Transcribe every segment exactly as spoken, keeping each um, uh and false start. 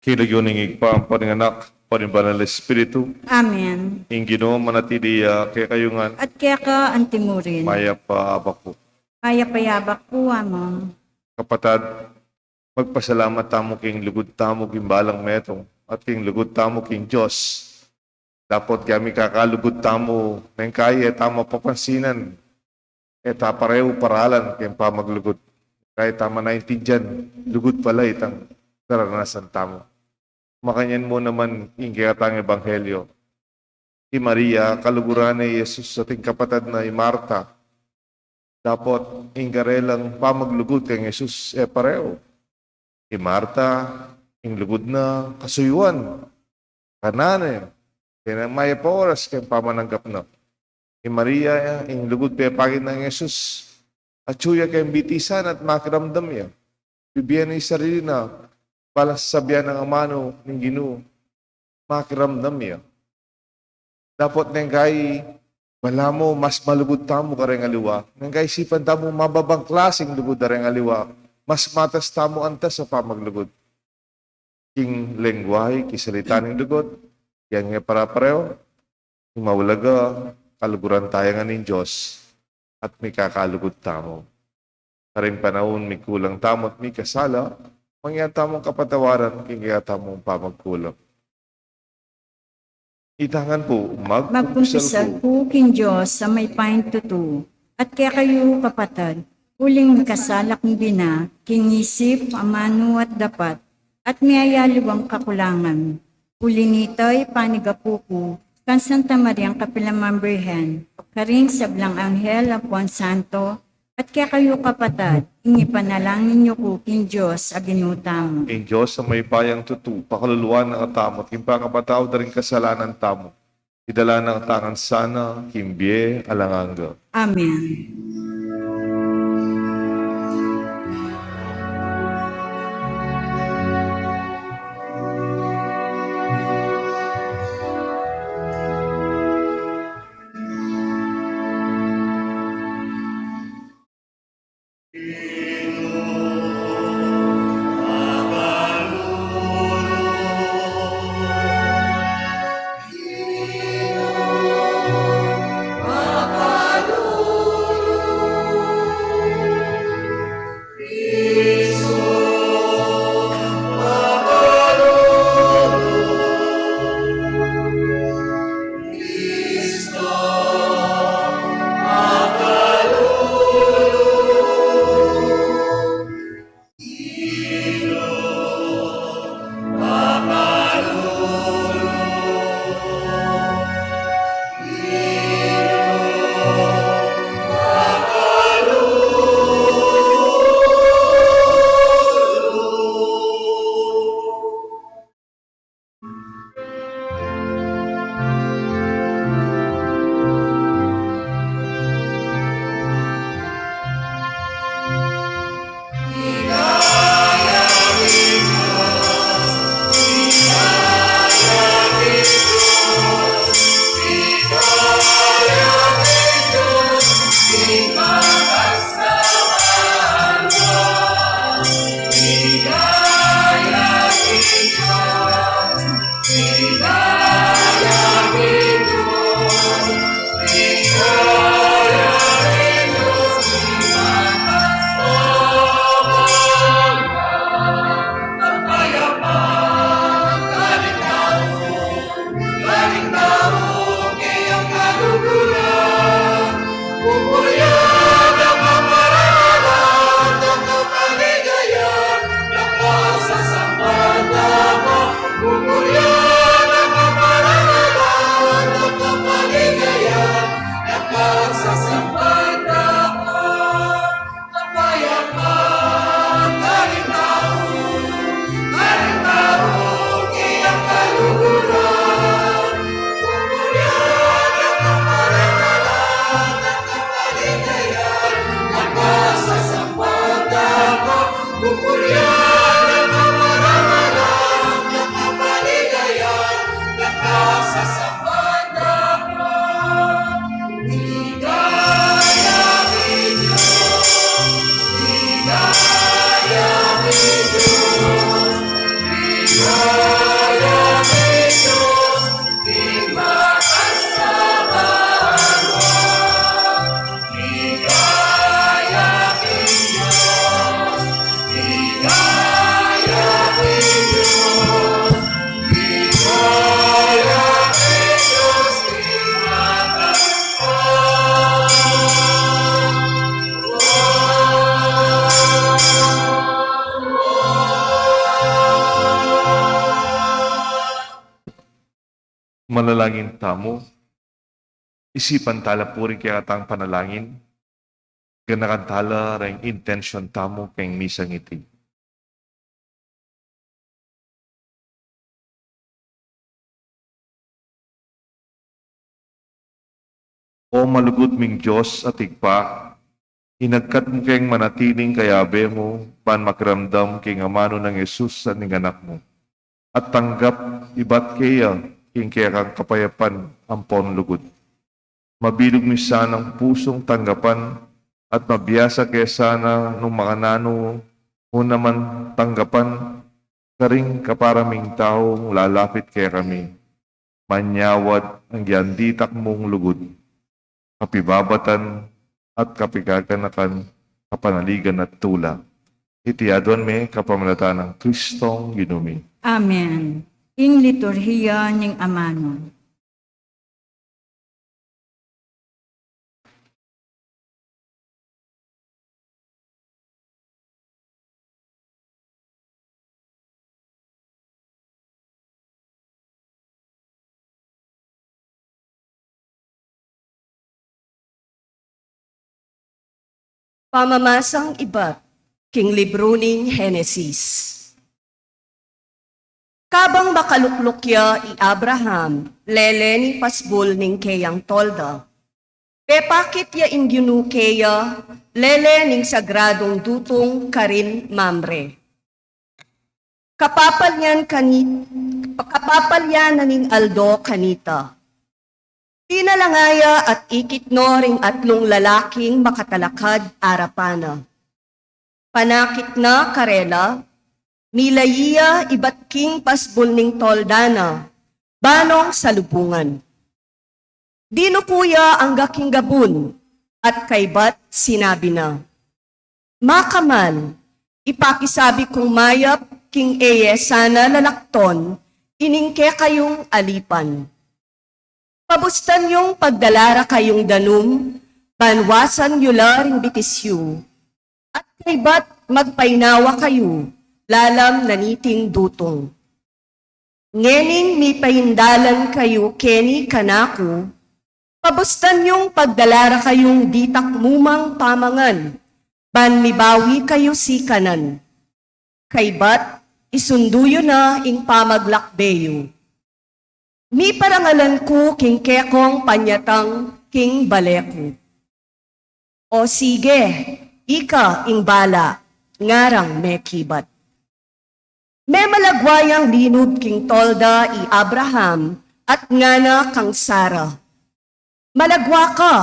King lagyu ning Ibpa, ampo ning Anak, ampo ning Banal a Espiritu. Amen. Ing Ginu manatili ya kekayu ngan. At keka antimurin. Mayap a abak pu. Mayap a abak pu, Among. Kapatad, magpasalamat tamu king lugud tamu king balang metung, at king lugud tamu king Dios. Dapot kaya mikakalugud tamu, neng kai e tamu papansinan, e ta pareu paralan king pamaglugud. Kaya e tamu naintindian, lugud pala itang naranasan tamu. Makanyan mu naman ing kekatang ebanghelyo. I Maria, kaluguran ne i Jesus, at ing kapatad na i Marta. Dapot ing karelang pamaglugud kang Jesus e pareu. I Marta, ing lugud na kasuyuan, kanan e, kaya mayap a oras keng pamananggap na. I Maria, ing lugud pepagit nang Jesus, atyu ya keng bitisan at makiramdam ya. Bibie ne ing sarili na, balang sasabian nang amanu ning Ginu, makiramdam ya. Dapot neng kai, balamu mas malugud tamu kareng aliwa. Neng kai isipan tamu mababang klasing lugud a reng aliwa, mas matas tamu antas a pamaglugud. King lengguahe, king salita ning lugud, yang e para-pareu, ing maulaga, kaluguran taya ngan ning Dios, at mikakalugud tamu. Karing panaun mikulang tamu at mikasala, mangyan tamung kapatawaran king kekatamung pamagkulang. Ita ngan pu, magkumpisal ku king Dios a mayupayang tutu, at kekayu kapatad, uling mikasala kung bina, king isip, amanu at dapat, at miyayaliwang kakulangan. Uli nita, ipanigapu ku kang Santa Mariang kapilan man Birhen, karing sablang anghel ampon santo, at kekayu kapatad, ing ipanalangin yu ku king Dios a Ginu tamu. Ing Dios a mayupayang tutu, pakaluluan na katamu, at king pangapatawad da ring kasalanan tamu, idala na katamu ngan sana king bie alang angga. Amen. Manalangin tamu. Isipan tala pu ring kekatang panalangin. Ganakan tala ring intensyon tamu keng misang iti. O malugud ming Dios at Ibpa, inagkat mu keng manatiling kayabe mu, ban makiramdam king amanu nang Jesus a ning Anak mu. At tanggap ibat keya king kekang kapayapan ampon lugud. Mabilug mi sanang pusung tanggapan at mabiasa ke sana nung makananu mu naman tanggapan karing kapara ming taung lalapit kekami. Manyawad anggang ditak mung lugud, kapibabatan at kapigaganakan, kapanaligan at tula. Iti aduan mi kapamilatan nang Kristong Ginu mi. Amen. Ing liturhiya ning amanu. Pamamasang ibat king libru ning Henesis. Kabang makalukluk ya i Abraham lele ning pasbul ning keyang tolda, pepakit ya ing Ginu keya lele ning sagradung dutung karin Mamre. Kapapal yan kani-, kapapal yan na ning aldo kanita. Pinalanga ya at ikit no ring atlung lalaking makatalakad arapan na. Panakit na karela, milayi ya ibat king pasbul ning tolda na, banong salubungan. Dinuku ya angga king gabun, at kaybat sinabi na, "Makamal, ipakisabi kung mayap king e ye sana lalakton ining kekayung alipan. Pabustan yung pagdala ra kayung danum, ban wasan yu la ring bitis yu, at kaybat magpainawa kayu lalam na niting dutung. Ngening mipaindalan kayu keni kanaku, pabustan yung pagdala ra kayung ditak mu mang pamangan, ban mibawi kayu sikanan. Kaybat isundu yu na ing pamaglakbe yu. Miparangalan ku king kekong panyatang king bale ku." "O sige, ika ing bala," ngarang mekibat. Memalagwa yang linub king tolda i Abraham at ngana kang Sara, "Malagwa ka,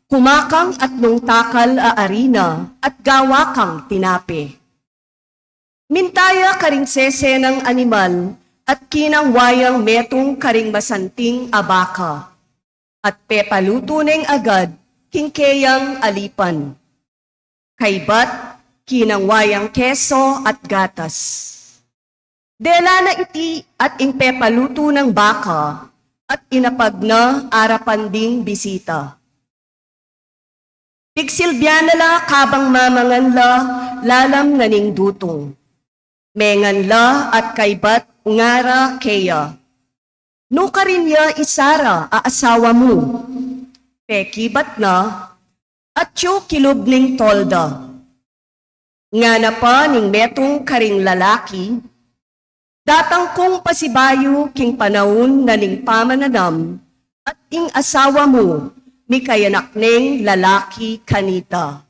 kumakang atlung takal a arina at gawa kang tinape." Minta ya karing sesenang animal at kinangwa yang metung karing masanting a baka, at pepalutu neng agad king keyang alipan. Kaybat kinangwa yang keso at gatas. Dela na iti at ing pepalutu nang baka at inapag na arapan ding bisita. Pigsilbian na la kabang mamangan la lalam na ning dutung. Mengan la at kaybat ngara keya, "Nukarin ya i Sara a asawa mu?" Pekibat na, "Atyu kilub ning tolda." Ngana pa ning metung karing lalaki, "Datang kung pasibayu king panaun na ning pamananam, at ing asawa mu mikayanak neng lalaki kanita."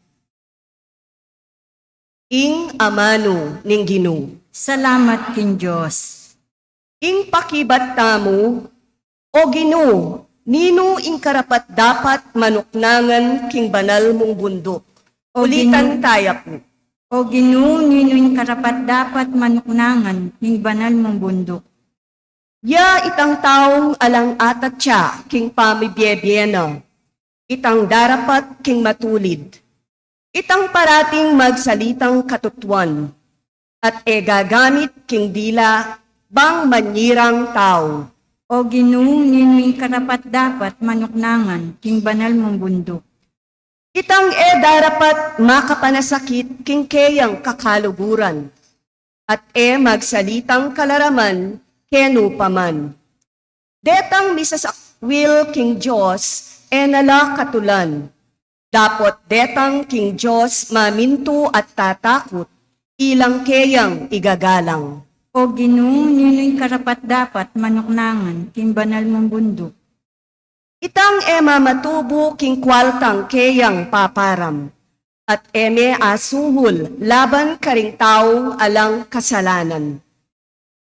Ing amanu ning Ginu. Salamat king Dios. Ing pakibat tamu, "O Ginu, ninu ing karapat-dapat manuknangan king banal mung bunduk?" O Ulitan Ginu. Taya pu. O Ginu, ninu ing karapat-dapat manuknangan king banal mung bunduk? Ya itang taung alang atatya king pamibie-bie na, itang darapat king matulid, itang parating magsalitang katutuan, at e gagamit king dila bang manyirang tau. O Ginu, ninu ing karapat-dapat manuknangan king banal mung bunduk? Itang e darapat makapanasakit king keyang kakaluguran, at e magsalitang kalaraman kenu pa man. Detang misasakwil king Dios e na la katulan, dapot detang king Dios mamintu at tatakut, ilang keyang igagalang. O Ginu, ninu ing karapat-dapat manuknangan king banal mung bunduk? Itang e mamatubu king kualtang keyang paparam, at e me asungul laban karing taung alang kasalanan.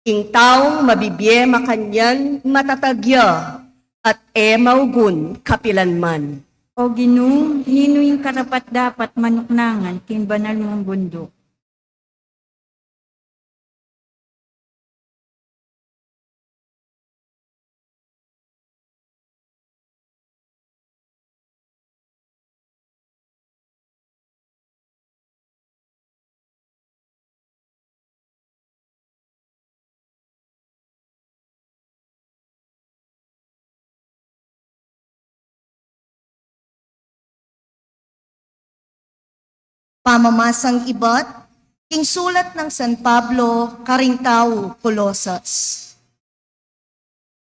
Ing taung mabibie makanyan matatag ya, at e maugun kapilanman. O Ginu, ninu ing karapat-dapat manuknangan king banal mung bunduk? Pamamasang ibat king sulat nang San Pablo karing taung Colosas.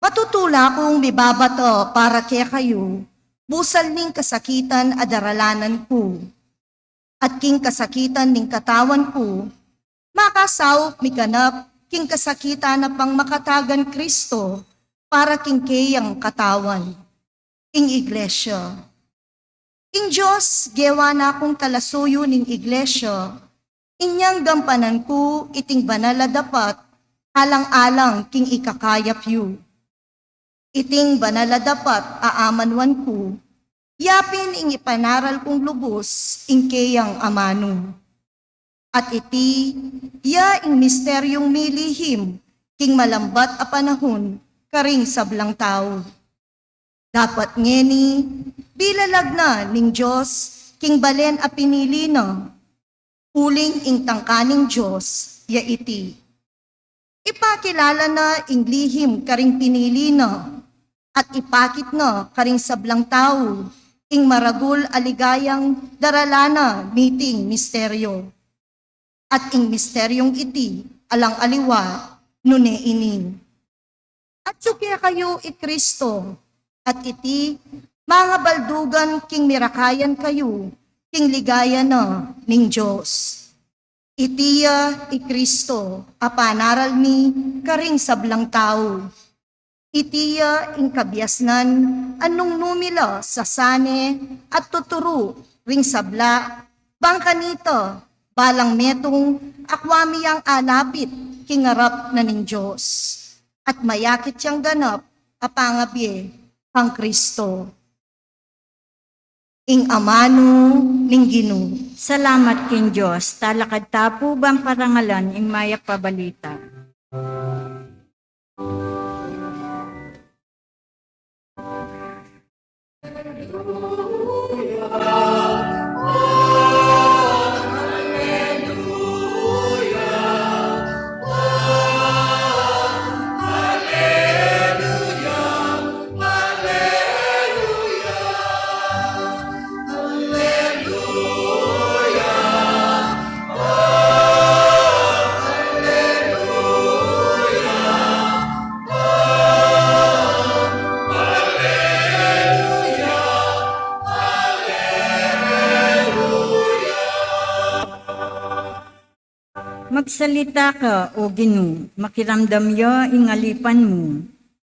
Matutula kung mibabata para kekayu, busal ning kasakitan a daralanan ku, at king kasakitan ning katawan ku, makasaup miganap king kasakitan a pangmakatagan Kristo para king keyang katawan, ing Iglesia. Ing Dios gewa na kung talasuyu ning Iglesia, inyang gampanan ku iting banal a dapat alang-alang king ikakayap yu. Iting banal a dapat a amanuan ku, yapin ing ipanaral kung lubus ing keyang amanu. At iti ya ing misteryung milihim king malambat a panahun karing sablang tau. Dapat ngeni, bilalag na ning Dios king balen a pinili na, uling ing tangka ning Dios ya iti. Ipakilala na ing lihim karing pinili na, at ipakit na karing sablang tau ing maragul a ligayang darala na niting misteryo. At ing misteryung iti alang aliwa nune ini. Atiu kekayu i Kristo, at iti mangabaldugan king mirakayan kayu king ligaya na ning Dios. Iti ya i Kristo a panaral mi karing sablang tau. Iti ya ing kabiasnan a nung numila sa sane at tuturu ring sabla, bang kanita balang metung akwa mi yang alapit king arap na ning Dios, at mayakit yang ganap a pangabie kang Kristo. Ing amanu ning Ginu. Salamat king Dios. Talakad ta pu bang parangalan ing mayap a balita. Magsalita ka, O Ginu, makiramdam ya ing alipan mu,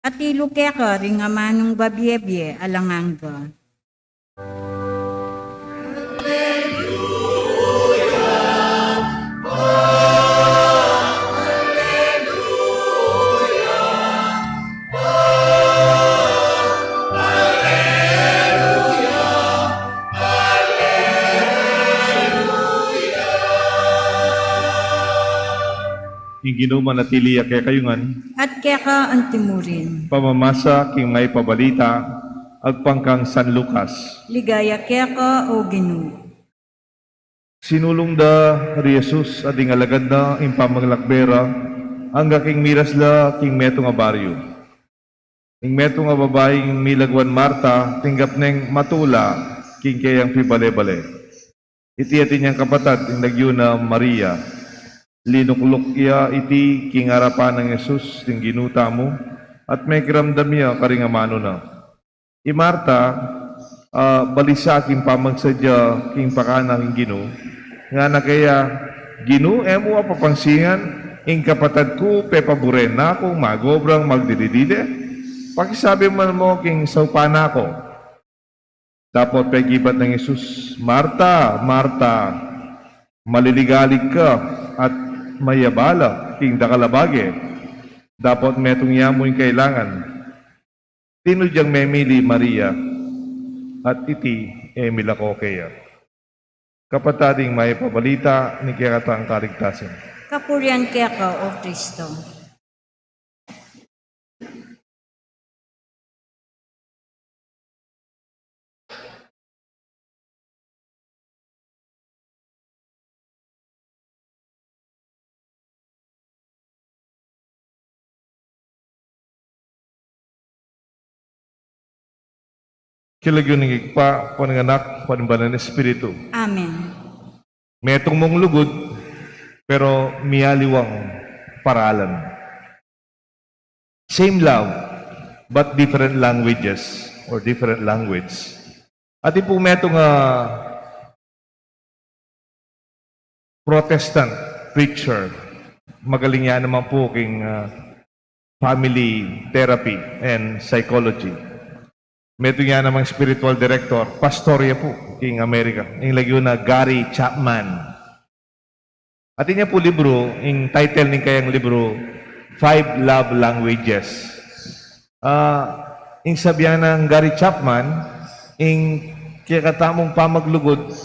at ilu keka ring amanung babie-bie alang angga. Ing Ginu manatili ya kekayu ngan. At keka antimurin. Pamamasa king Mayap a Balita agpang kang San Lucas. Ligaya keka, O Ginu. Sinulung da ri Jesus at ding alagad na ing pamaglakbe ra angga king miras la king metung a baryu. Ing metung a babaing milagwan Marta tinggap neng matula king keyang pibale-bale. Iti atin yang kapatad ing lagyu na Maria. Linukluk ya iti king arapan nang Jesus ding Ginu tamu at mekiramdam ya karing amanu na. I Marta, ah, balisa king pamagsadya king pakan na king Ginu, ngana keya, "Ginu, e mu apapansinan ing kapatad ku pepaburen na kung magobrang magdili-dili? Pakisabi mu naman king saupan na ku." Dapot pegibat nang Jesus, "Marta, Marta, maliligalig ka at mayabala king dakal a bage, dapot metung ya mu ing kailangan. Tinud yang memili i Maria, at iti e milako keya." Kapatad, ing Mayap a Balita ning kekatang kaligtasan. Kapurian keka, O Kristo. King lagyu ning Ibpa, ning Anak, ning Banal a Espiritu. Amen. Metung mung lugud, pero mialiwang paralan. Same love, but different languages or different language. Atin pung metung a Protestant preacher, magaling ya naman pu king, ah, family therapy and psychology. Metung ya namang spiritual director, pastor ya pu king Amerika. Ing lagyu na Gary Chapman. Atin ya pu libru, ing title ning kayang libru, Five Love Languages. Ah, ing sabian nang Gary Chapman, ing kekatamung pamaglugud,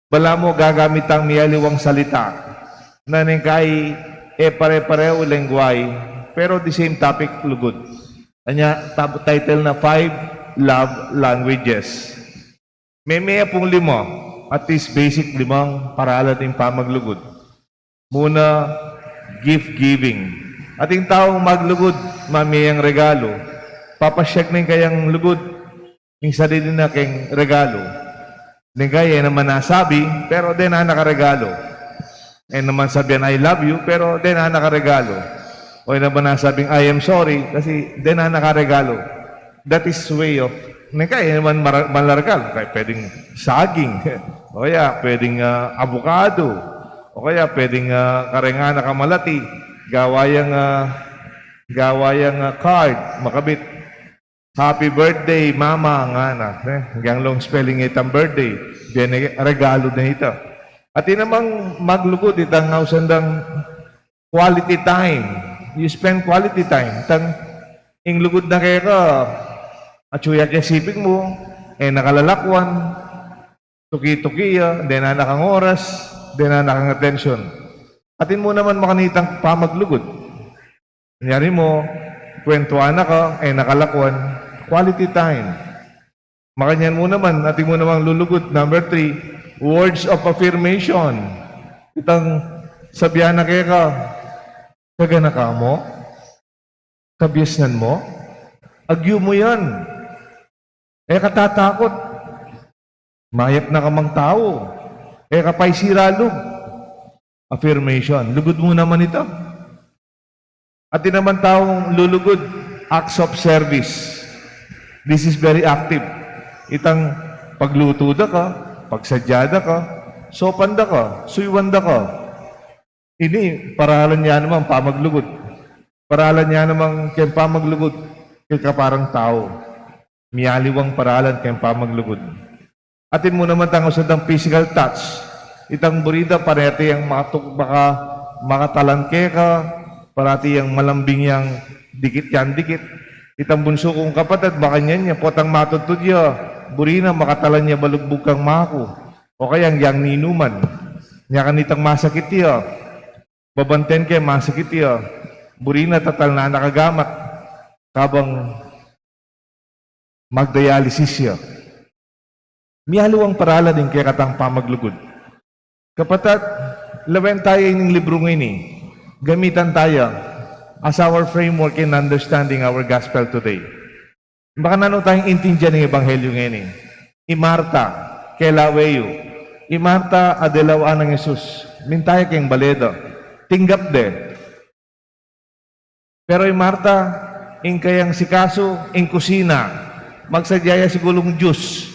balamu gagamit tang mialiwang salita na neng kai e pare-parehu lengguay, pero the same topic, lugud. Anya, tab-, title na Five Love Languages. Meme ya pung lima, at least basic limang paralan ing pamaglugud. Muna, gift giving. Ating taung maglugud, mamie yang regalo. Papasyag ne ing kayang lugud, ing sarili na keng regalo. Deng kai, e naman nasabi, pero dena nakaregalo. E naman sabian, "I love you," pero dena nakaregalo. O e naman nasabing, "I am sorry," kasi dena nakaregalo. That is way of, deng kai, e naman mara-, malaregalu. Kaya pwedeng saging, o kaya pwedeng, ah, abukado, o kaya pwedeng, ah, kareng anak a malati, gawa yang, ah, gawa yang, ah, card, makabit. "Happy birthday, mama," ngana, ne? Yang long spelling itang birthday, deng regalo na ita. Atin namang maglugud, itang ausan dang quality time. You spend quality time. Itang ing lugud na keka, atyu ya king siping mu, e na ka lalakwan, tuki-tuki ya, dena na kang oras, dena na kang atensyon. Atin mu naman makanitang pamaglugud. Kunyari mu, kwentuan na ka, e na ka lakwan, quality time. Makanyan mu naman, atin mu namang lulugud. Number three, words of affirmation. Itang sabian na keka, "Kaganakan mu? Kabiasnan mu? Agyu mu yan. E ka tatakut. Mayap na ka mang tau. E ka paisira lub." Affirmation. Lugud mu naman ita. Atin naman taung lulugud, acts of service. This is very active. Itang paglutu da ka, pagsadya da ka, sopan da ka, suyuan da ka. Ini, paralan ya namang pamaglugud. Paralan ya namang keng pamaglugud keng kaparang tau. Mialiwang paralan keng pamaglugud. Atin mu naman tang ausan dang physical touch. Itang buri da, parati yang makatuk-, maka-, makatalan keka, parati yang malambing yang dikit yang dikit. Itang bunsu kung kapatad, makanyan ya, potang matudtud ya, buri na, makatalan ya balugbug kang maku. O kaya yang, yang ninuman. Nya kanitang masakit ya, Babanten ke masakit ya, buri na tatalnan na kagamat kabang magdialysis ya. Mialiwang paralan ing kekatang pamaglugud. Kapatad, lawen taya ining libru ngeni, gamitan taya as our framework in understanding our gospel today. Baka nanu tayang intindian ning ebanghelyo ngeni. I Marta, kelawe yu. I Marta, adelaw nang Jesus. Minta ya keng bale da. Tinggap de. Pero i Marta, ing kayang sikasu, ing kusina. Magsadya ya sigurung juice.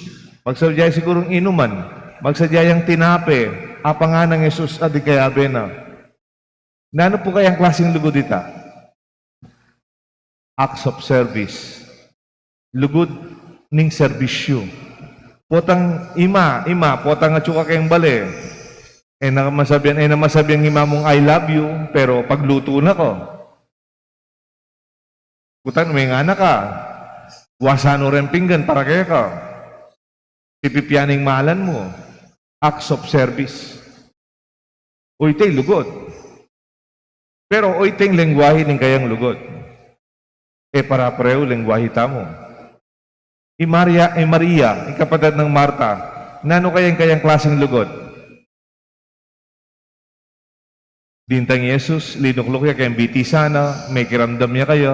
Magsadya ya sigurung inuman. Magsadya yang tinape. Apangan nang Jesus, a di kayabe na. Nanu pu kayang klaseng lugud ita? Acts of service. Lugud ning serbisyu. Potang ima, ima, potang atyu ka keng bale. E na masabian, e na masabian ing ima mung, "I love you," pero paglutu na ka. Kutang, menganak ka. Wasan no reng pinggan para keka. Pipian ing malan mu. Acts of service. Oyte ing lugud. Pero oyte ing lengguahe ning kayang lugud. E pare-parehu lengguahe tamu. I Maria, i Maria, i kapatad nang Marta, nanu kaya ing kayang klaseng lugud? Dintang i Jesus, linukluk ya keng bitisan na, mekiramdam ya kaya,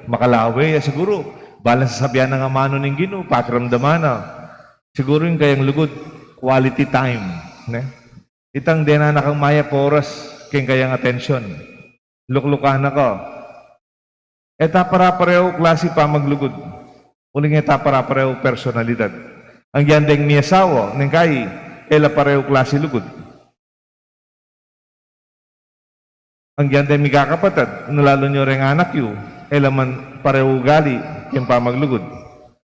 makalawe ya siguru. Balang sasabian na nang amanu ning Ginu, pakiramdaman na. Siguru ing kayang lugud, quality time, ne? Itang dena na kang mayap a oras keng kayang atensyon. Luklukan na ka. E ta pare-parehu klase pamaglugud. Uling e ta pare-parehu personalidad. Agyang deng miasawa, neng kai, e la parehu klase lugud. Agyang deng mikakapatad, nu lalu ne reng anak yu, e la man parehu ugali keng pamaglugud.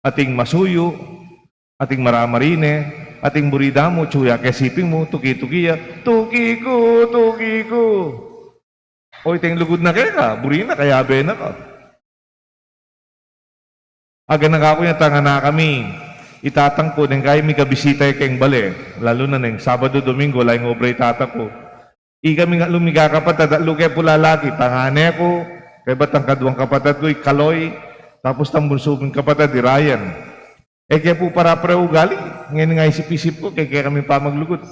Ating masuyu, ating maramarine, ating buri da mu, atyu ya keng siping mu, tuki-tuki ya, "Tuki ku, tuki ku." Oyte ing lugud na keka, buri na, kayabe na ka. Aganaka ku ya, tangan na kami, i tatang ku, neng kai mikabisita ya keng bale, lalu na neng Sabadu, Domingo, ala ing obra i tatang ku. Ikami ngan mikakapatad, atlu ke pu lalaki, tangane ku, kaybat tang kaduang kapatad ku, i Kaloy, tapos tang bunsu ming kapatad, i Ryan. E ke pu pare-parehu ugali, ngeni ngan isip-isip ku, kekami pamaglugud.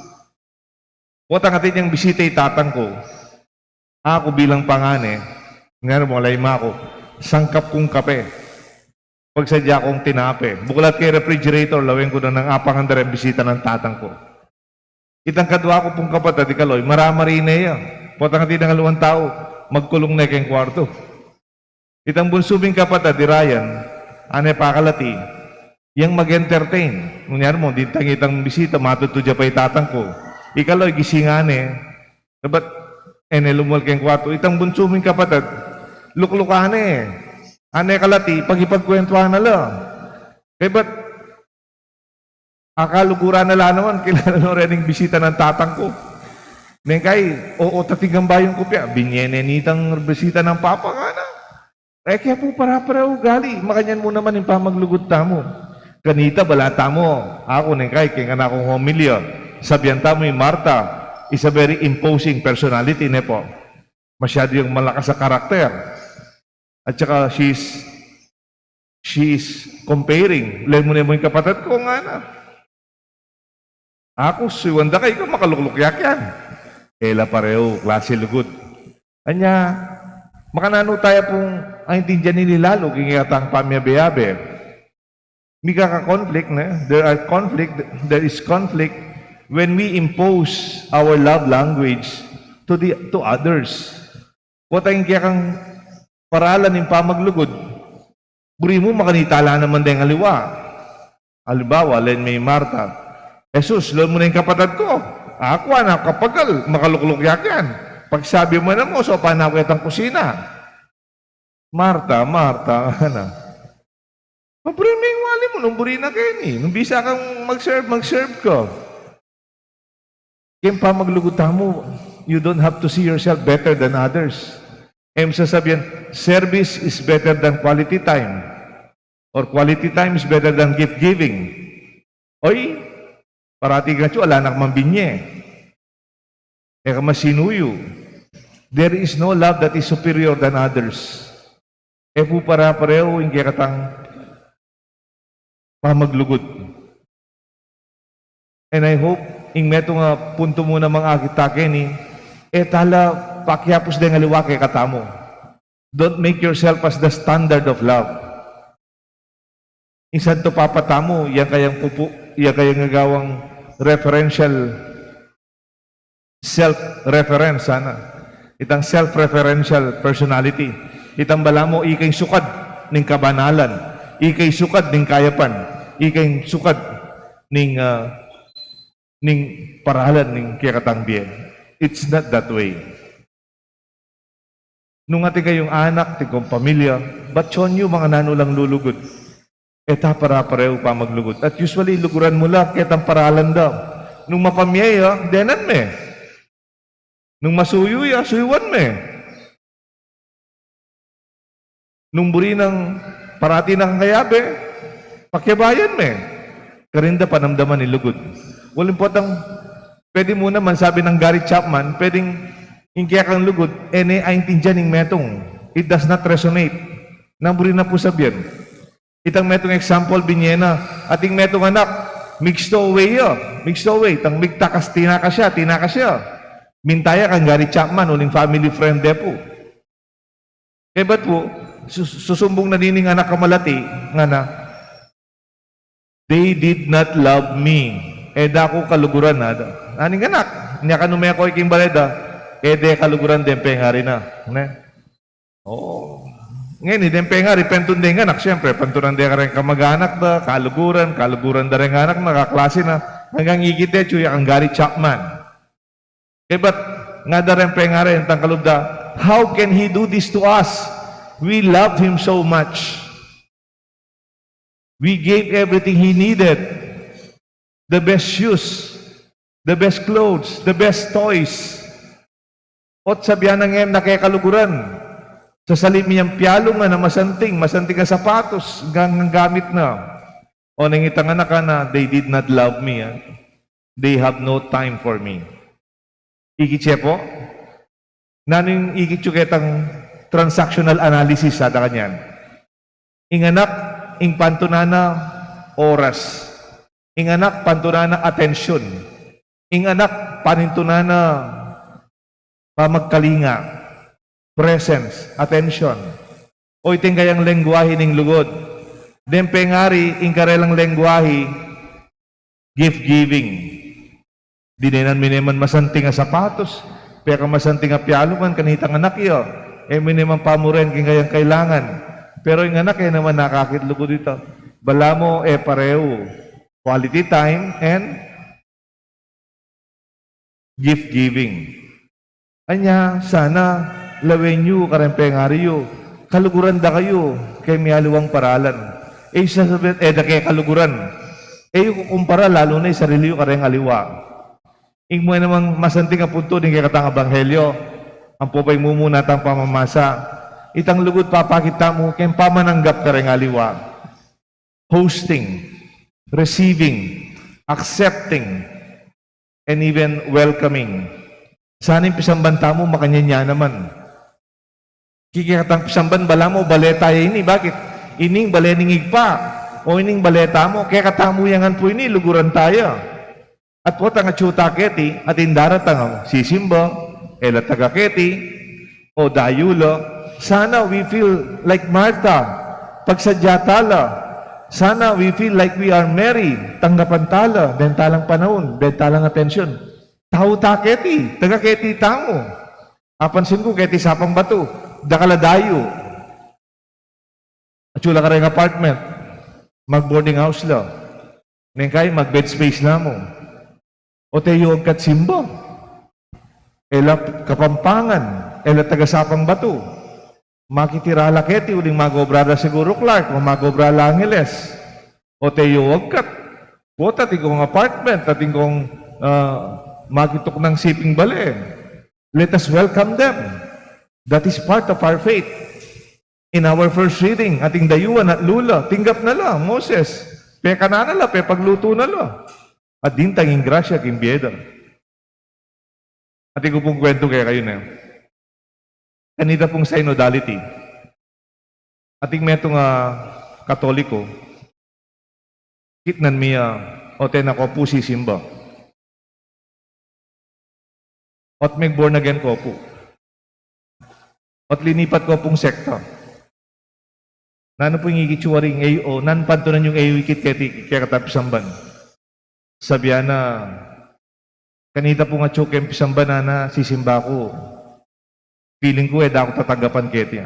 Potang atin yang bisita i tatang ku. Aku bilang pangane, ngeni mu, ala ima ku, sangkap kung kape. Pagsadya kung tinape. Buklat keng refrigerator, lawen ku na nang apangan da reng bisita nang tatang ku. Itang kadua ku pung kapatad, i Kaloy, maramarine ya. Potang atin yang aliwang tau, magkulung ne keng kuartu. Itang bunsu ming kapatad, i Ryan, ane pakalati, yang mag-entertain. Nung niyari mu, dintang itang bisita, matutu ya pa i tatang ku. I Kaloy, gisingan ne. Kaybat, e ne lumwal keng kuartu. Itang bunsu ming kapatad, luklukan ne. Ane kalati, pagipagkwentuan na la. Kaybat, akaluguran na la naman, kilala no reng bisita nang tatang ku. Neng kai, o, o, tatinggang bayung ku pia, binye ne nitang bisita nang papa, ngana. E ke pu pare-parehu ugali, makanyan mu naman ing pamaglugud tamu. Kanita, bala tamu, aku neng kai, keng kanakung homilya, sabian tamu i Marta, is a very imposing personality, ne pu. Masyadu yang malakas a karakter. At saka, she's, she's comparing. Lawen mu ne mu ing kapatad ku, ngana. Aku, suyuan da ka, ika makalukluk ya kian. E la parehu klase lugud. Anya, makananu taya pung aintindian ini lalu, king kekatang pamiabe-abe. Mikaka-conflict, ne? There are conflict, there is conflict when we impose our love language to the, to others. Potang kekang paralan ning pamaglugud, buri mu makanita la naman deng aliwa. Alimbawa, lawen me i Marta, "Jesus, lawen mu ne ing kapatad ku. Aku, anak ku, kapagal, makalukluk ya kian. Pagsabi mu naman, saupan na ku itang kusina." Marta, Marta, ngana. Paburi me ing wali mu, nung buri na keni. Nung bisa kang mag-serve, mag-serve ka. Keng pamaglugud tamu, you don't have to see yourself better than others. E mu sasabian, "Service is better than quality time," or, "Quality time is better than gift giving." Oy, parati kang atyu, ala na ka mang binye. E ka masinuyu. There is no love that is superior than others. E pu para-parehu ing kekatang pamaglugud. And I hope ing metung a puntu mu namang akit ta keni, e tala pakiapus deng aliwa kekatamu. Don't make yourself as the standard of love. Ing Santo Papa tamu, yang kayang pupu, yang kayang agawang referential self-reference, sana. Itang self-referential personality. Itang balamu, ika ing sukad ning kabanalan, ika ing sukad ning kayapan, ika ing sukad ning, ah, ning paralan ning kekatang bie. It's not that way. Nung atin kayung anak, atin kong pamilya, batyan yu mangan nanu lang lulugud. E ta para-parehu pamaglugud. At usually, luguran mu la ketang paralan da. Nung mapamie ya, denan me. Nung masuyu ya, suyuan me. Nung buri nang parati na kang kayabe, pakiabayan me. Karin da panamdaman ing lugud. Uling potang, pwede mu naman sabi nang Gary Chapman, pwedeng ing kekang lugud, e ne aintindian ing metung. It does not resonate. Nang buri na pu sabian. Itang metung example, binye na, atin metung anak, migstoway ya, migstoway, itang migtakas, tinakas ya, tinakas ya. Minta ya kang Gary Chapman, uling family friend de pu. Kaybat pu, sus-, susumbung na nining anak a malati, ngana, "They did not love me." E da ku kaluguran, ada. Aning anak, nya kanu meko iking bale da, e de kaluguran deng pengari na. Ne? O. Ngeni, deng pengari, pantun deng anak, siyempre, pantunan de kareng kamag-anak da, kaluguran, kaluguran da reng anak na, kaklasi na, anggang ikit de, atyu ya kang Gary Chapman. Kaybat, ngana reng pengari, entang kalub da, "How can he do this to us? We love him so much. We gave everything he needed. The best shoes, the best clothes, the best toys. Ot sabyan na ngeni e na ke kaluguran. Sasali mi yang pialungan a masanting, masanting a sapatos, gang, gang gamit na." O neng itang anak a, "They did not love me, ah. They have no time for me." Ikit ye pu? Nanu ing ikit yu ketang transactional analysis, ada kanyan? Ing anak, ing pantunan na oras. Ing anak, pantunan na atensyon. Ing anak, panintunan na pamagkalinga, presence, attention. O iting kayang lengguahe ning lugud. Deng pengari, ing karelang lengguahe, gift giving. Dinenan mi ne man masanting a sapatos, pekamasanting a pialungan kanitang anak ya. E mi ne man pamuren king kayang kailangan. Pero ing anak e naman nakakit lugud ita. Balamu e parehu. Quality time and gift giving. Anya, sana lawen yu kareng pengari yu, kaluguran da kayu keng mialiwang paralan. E yu sasabian, e da ke kaluguran. E yu kukumpara lalu na ing sarili yu kareng aliwa. Ing mu namang masanting a puntu ning kekatang ebanghelyo, ampo pa ing mumuna tang pamamasa. Itang lugud papakit tamu keng pamananggap kareng aliwa. Hosting, receiving, accepting, and even welcoming. Sana ing pisamban tamu makanyan ya naman. Kekatang pisamban, balamu bale taya ini. Bakit? Ining bale ning Ibpa, o ining bale tamu, kekatamu ya ngan pu ini, luguran taya. At potang atyu ta keti, atin daratang a sisimba, e la taga keti, o dayu la. Sana we feel like Martha, pagsadya ta la. Sana we feel like we are Mary, tanggapan ta la, deng talang panaun, deng talang atensyon. Tau ta keti, taga keti tamu. Apansin ku keti Sapang Batu, dakal a dayu. Atyu la kareng apartment, mag-boarding house la. Neng kai, mag-bed space la mu. Ote yu agkat simba. E la Kapampangan, e la taga Sapang Batu. Makitira la keti uling mag-obra la siguru Clark o mag-obra la Angeles. Ote yu agkat. Pota atin kong apartment, atin kong, ah, makituknang siping bale. Let us welcome them. That is part of our faith. In our first reading, ating dayuan at lula, tinggap na la, Moses, pekanan na la, pepaglutu na la. At dintang ing grasya king bie da. Atin ku pung kwentu kekayu ne. Kanita pung synodality. Ating metung a Katoliko, kitnan mi a, o, tena ko pu sisimba. Ot meg born again ko pu. Ot linipat ko pung sekta. Nanu pu ing ikit yu waring A O, nanu pantunan yung A O ikit keti, kekatang pisamban? Sabian na, kanita pung atyu keng pisamban, nana, sisimba ku. Feeling ku, e da ku tatanggapan keti.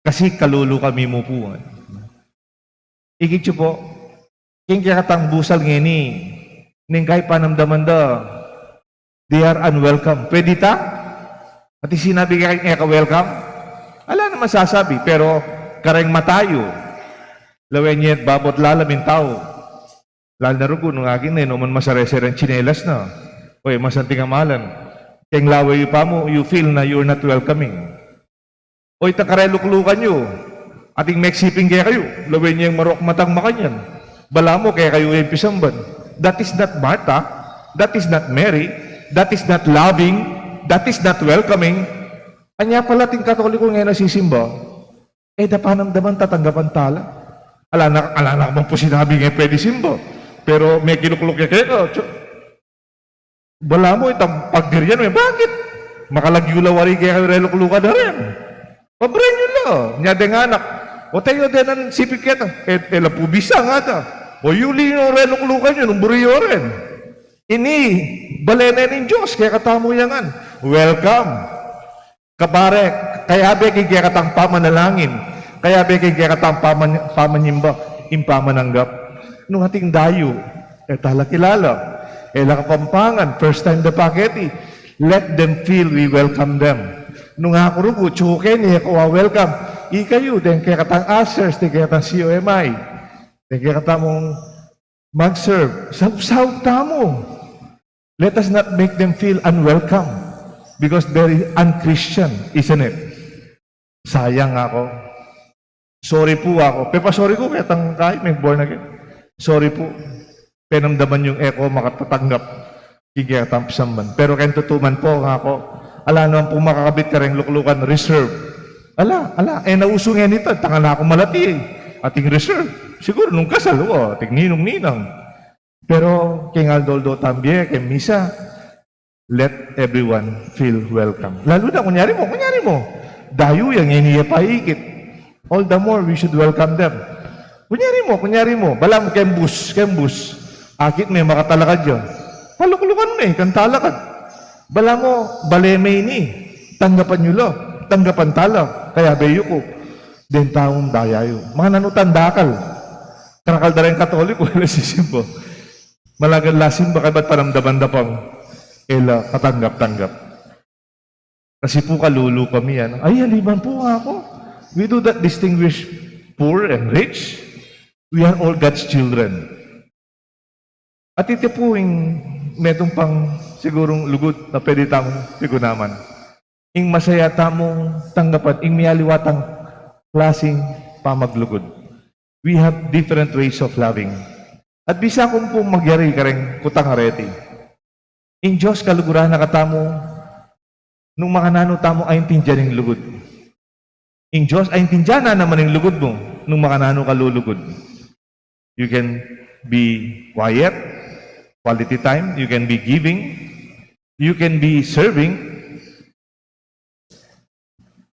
Kasi kalulu kami mu pu. Ikit yu pu, king kekatang busal ngeni, ning kai panamdaman da, they are unwelcome. Pwede ta? At sinabi keng e ka welcome? Ala naman sasabi, pero kareng mata yu, lawen ye babot lalam ing tau. Lalo na rugu, nung akin na, e no man masare-sare ing tsinelas na. O, e, masanting amalan. Keng lawe yu pa mu, you feel na you're not welcoming. O, itang kareluklukan yu, ating meksiping kekayu, lawen yeng marok matang makanyan. Balamu kekayu ing pisamban. That is not Martha. That is not Mary. That is not loving. That is not welcoming. Anya pala ating Katoliko ngeni a sisimba, e da panamdaman tatanggapan ta la. Ala na, ala na ka man pu sinabing e pwede simba. Pero mekilukluk ya keka, tsu-, balamu itang pagdirian me, bakit? Makalagyu la wari kekayu reluklukan da ren. Pabren yu la. Nya deng anak, o, tayu deng siping keta, e, e la pu bisa ngata. O, yuli yu reluklukan yu nung buri yu ren. Ini, bale ne ning Dios kekatamu ya ngan. Welcome. Kabare, kayabe king kekatang pamanalangin, kayabe king kekatang paman-, pamanyimba, ing pamananggap. Nung ating dayu, e ta la kilala, e la Kapampangan, first time da pa keti, let them feel we welcome them. Nung aku rugu, tsu ku keni, e ku wa-welcome. Ikayu, deng kekatang ushers, deng kekatang C O M I, deng kekatamung mag-serve, saub-saub tamu. Let us not make them feel unwelcome because very un-Christian, isn't it? Sayang aku. Sorry pu aku. Pepa-sorry ku ketang kai, me-born again. Sorry pu. Penamdaman yung e ku makatatanggap king kekatang pisamban. Pero keng tutu man pu, ngaku, ala naman pung makakabit kareng luklukan, reserve. Ala, ala, e na usu ngeni ita, tangan aku malati, ating reserve. Siguru nung kasal, wa, ating ninung-ninang. Pero king aldo-aldo tambe, keng misa, let everyone feel welcome. Lalu na, kunyari mu, kunyari mu, dayu yang ini ya paikit. All the more we should welcome them. Kunyari mu, kunyari mu, balamu keng bus, keng bus, akit me makatalakad ya. Paluklukan me kang talakad. Balamu bale me ini, tanggapan yu la, tanggapan ta la, kayabe yu ku. Deng taung daya yu, makananu tang dakal? Karakal da reng Katoliko, e la sisimba. Malaga la simba, kaybat panamdaman da pang e la katanggap-tanggap. Kasi pu kalulu kami, ano? Ay, aliman pu, ngaku. We do not distinguish poor and rich. We are all God's children. At iti pu ing metung pang sigurung lugud a pwede tamung pigunaman. Ing masaya tamung tanggapan, ing mialiwa tang klasing pamaglugud. We have different ways of loving. At bisa ku pung magyari kareng kutang a reti. Ing Dios kaluguran na katamu nung makananu tamu aintindian ing lugud. Ing Dios aintindian na naman ing lugud mu nung makananu ka lulugud. You can be quiet, quality time. You can be giving. You can be serving.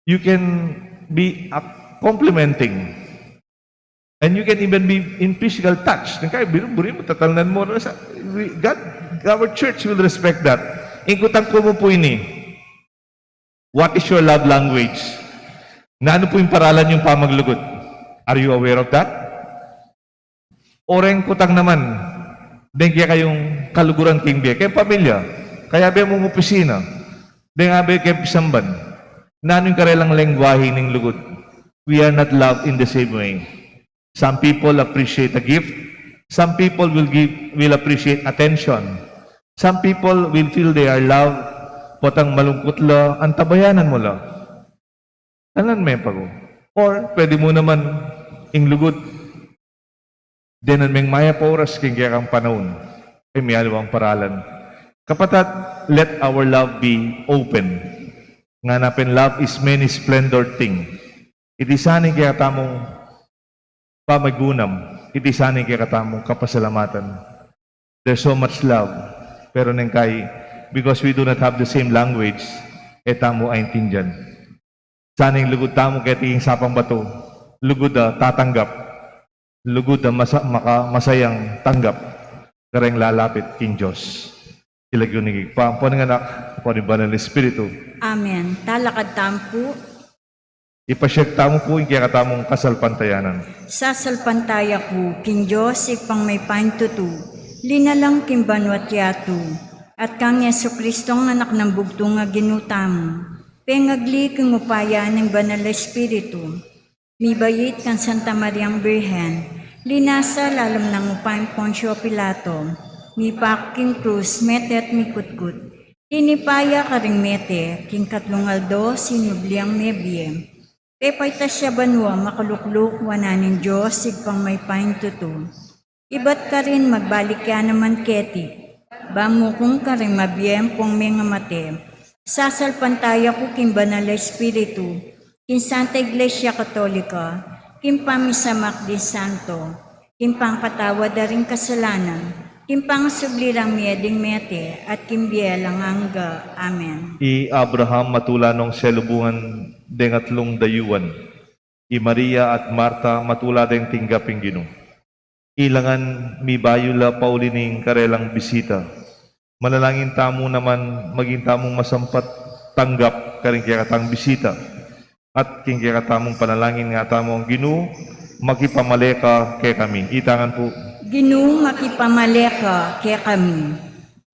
You can be, uh, complimenting. And you can even be in physical touch. Nung kaya, buri, buri mu, tatalnan mu na sa, we, God, our church will respect that. Ing kutang ku mu pu ini, what is your love language? Nanu pu ing paralan yung pamaglugud? Are you aware of that? O reng kutang naman, deng kekayung kaluguran king bie, keng pamilya, kayabe mung opisina, deng abe keng pisamban, nanu ing karelang lengguahe ning lugud? We are not loved in the same way. Some people appreciate a gift. Some people will give, will appreciate attention. Some people will feel they are loved potang malungkut la, antabayanan mu la. Tanan me pagu. Or, pwede mu naman ing lugud, denan meng mayap a oras king kekang panaun. E, mialiwang paralan. Kapatad, let our love be open. Ngana pin, love is many splendor thing. Iti sana ing kekatamung pamagunam, iti sana ing kekatamung kapasalamatan. There's so much love. Pero neng kai, because we do not have the same language, e tamu aintindian. Sana ing lugud tamu keti ing sapang batu, lugud a tatanggap, lugud a masa-, maka-, masayang tanggap, kareng lalapit king Dios. King lagyu ning Ibpa, ampo ning Anak, ampo ning Banal Espiritu. Amen. Talakad tamu pu. Ipasiag tamu pu ing kekatamung kasalpantayanan. Sasalpantaya ku king Dios, Ibpang mayupayang tutu, linalang king banua't yatu, at kang Jesucristo a Anak nang bugtung a Ginu tamu, pengagli king upaya ning Banal Espiritu, mibait kang Santa Mariang Birhen, linasa lalam nang upayang Poncio Pilato, mipaku king krus, mete at mikutkut, tinipa ya karing mete, king katlung aldo sinubli yang mebie. Pepaitas ya banua, makalukluk wanan ning Dios, Ibpang mayupayang tutu. Ibat karin magbalik ya naman keti, ba mukung karing mabie ampong mengamate. Sasalpantaya ku king Banal a Espiritu, king Santa Iglesia Katolika, king pamisamak ding santo, king pangpatawad da ring kasalanan, king pangasubli rang mie ding mete, at king bie alang angga. Amen. I Abraham matula nong selubungan deng atlung dayuan. I Maria at Marta matula deng tinggap ing Ginu. Ilangan mibayu la pauli ning karelang bisita. Manalangin tamu naman maging tamung masampat tanggap karing kekatang bisita. At king kekatamung panalangin ngatamu, Ginu, makipamale ka kekami. Itangan pu. Ginu, makipamale ka kekami.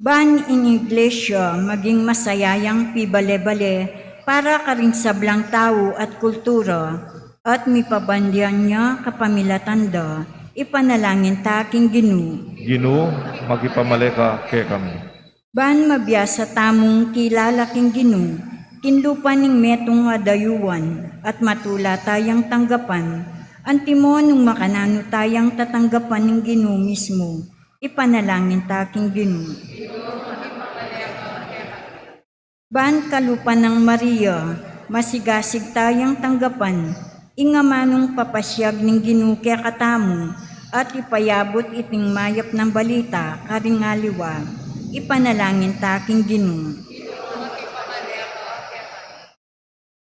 Ban ing Iglesia maging masaya yang pibale-bale para karing sablang tau at kultura, at mipabandian ya kapamilatan da, ipanalangin ta king Ginu. Ginu, makipamale ka kekami. Ban mabiasa tamung kilala king Ginu king lupa ning metung a dayuan, at matula tayang tanggapan, antimo nung makananu tayang tatanggapan ning Ginu mismu, ipanalangin ta king Ginu. Ban kalupa nang Maria, masigasig tayang tanggapan ing amanung papasiag ning Ginu kekatamu, at ipayabut iting mayap nang balita karing aliwa, ipanalangin ta king Ginu.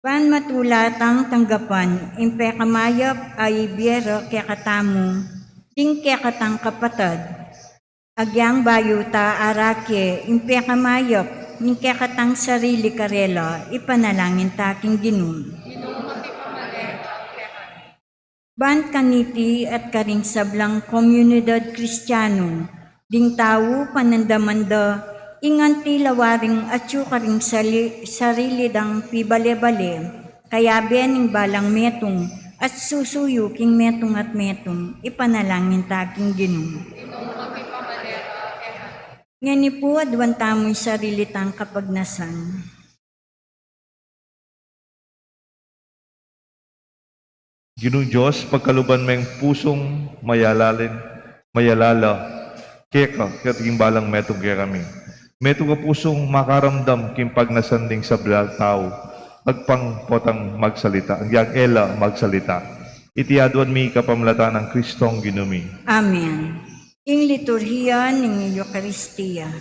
Ban matula tang tanggapan ing pekamayap a ibie ra kekatamu ding kekatang kapatad, agyang bayu ta arake ing pekamayap ning kekatang sarili karela, ipanalangin ta king Ginu. Ban kaniti at karing sablang komunidad Kristianu ding tau, panandaman da ing anti la waring atyu karing sali-, sarili dang pibale-bale, kayabe ning balang metung at susuyu king metung at metung, ipanalangin ta king Ginu. Ngeni pu, aduan tamu ing sarili tang kapagnasan. Ginung Dios, pagkaluban meng pusung mayalalin, mayalala keka, keti king balang metung kekami. Metung a pusung makaramdam king pagnasan ding sablang tau, agpang potang magsalita, agyang e la magsalita. Iti aduan mi kapamilatan nang Kristong Ginu mi. Amen. Ing liturhiya ning Eukaristia.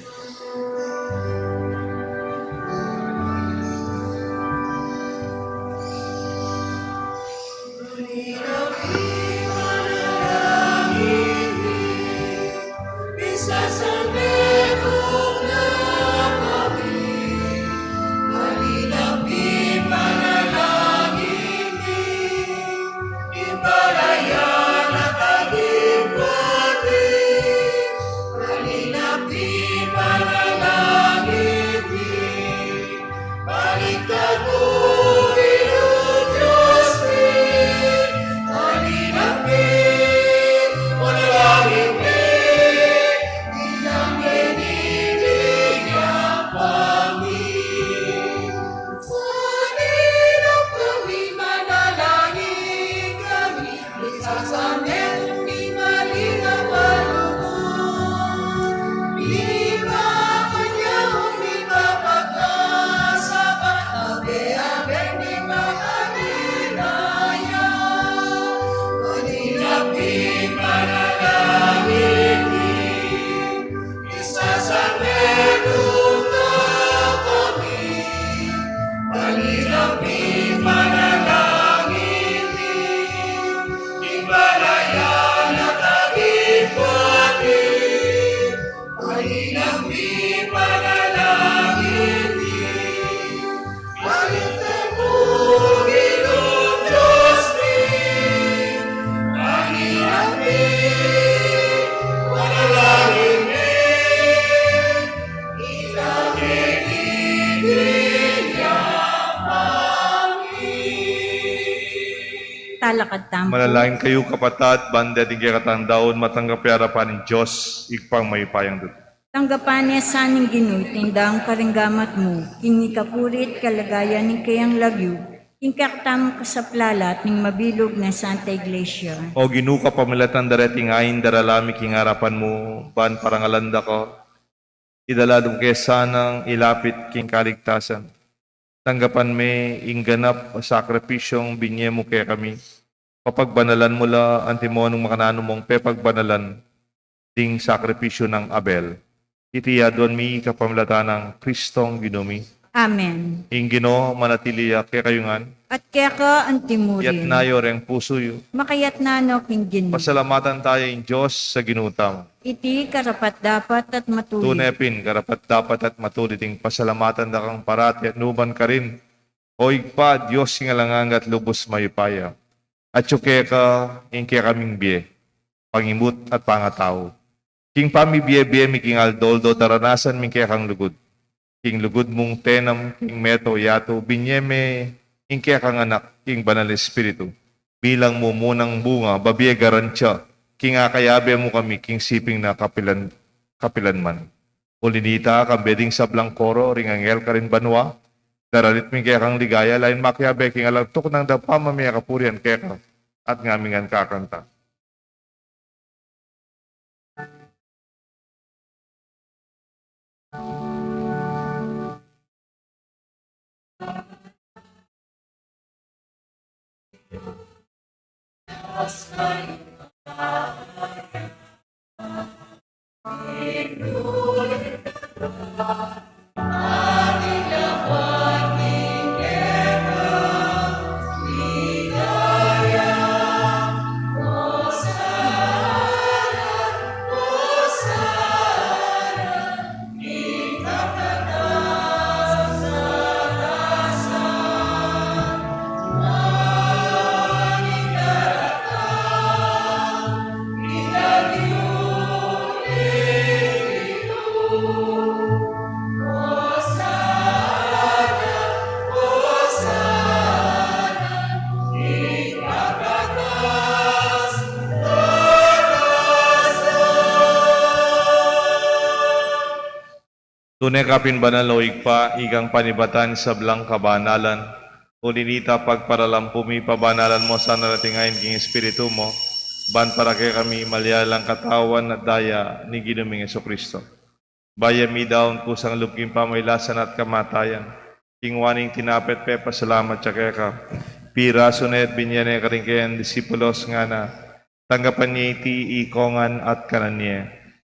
Talakad tamu pu. Manalangin kayu, kapatad, ban ding kekatang daun matanggap ya king arapan ning Dios Ibpang mayupayang tutu. Tanggapan na sa ning Ginu ing daun karing gamat mu, king ikapuri't kaligayan ning keyang lagyu, king kekatamung kasaplalan at ning mabilug nang Santa Iglesia. O Ginu, kapamilatan da reting ain darala mi king arapan mu, ban parangalan da ka, idala mu ke sanang ilapit king kaligtasan. Tanggapan me ing ganap a sakripisyung binie mu kekami. Papagbanalan mu la antimo nung makananu mung pepagbanalan ding sakripisyu nang Abel. Iti aduan mi kapamilatan nang Kristong Ginu mi. Amen. Ing Ginu manatili ya kekayu ngan. At keka antimurin. Itas yu reng pusu yu. Makatas no king Ginu. Pasalamatan taya ing Dios a Ginu tamu. Iti karapat-dapat at matulid. Tune pin, karapat-dapat at matulid ing pasalamatan da kang parati at nukarin man, O Ibpa, Dios king alang angga at lubus mayupaya. Atyu keka ing kekaming bie, pangimut at pangatau. King pamibie-bie mi king aldo-aldo, daranasan mi ing kekang lugud. King lugud mung tenam king metung yatu, binie me ing kekang Anak, ing Banal Espiritu, bilang mumunang bunga, babie garantiya, king akayabe mu kami king siping na kapilan, kapilan man. Uli na nita, kambe ding sablang koro ring anghel karin banua, daralit mi ing kekang ligaya, lain makiabe king alang tuknang dang pamamie kapurian keka, at ngami ngan kakanta. Tune ka pin banal, o Ibpa, ikang panibatan ning sablang kabanalan. Uli na nita, pagparalampu mi, pabanalan mu sa na reting ain king Espiritu mu, ban para kekami malyari lang katawan at daya ning Ginu ming Jesucristo. Bayu ya midaun kusang lub king pamagkasakit at kamatayan, kinuan ne ing tinape at pepasalamat ya keka, pirasu ne at binie ne karing kayang disipulos, ngana: Tanggapan ye iti ikongan at kanan ye.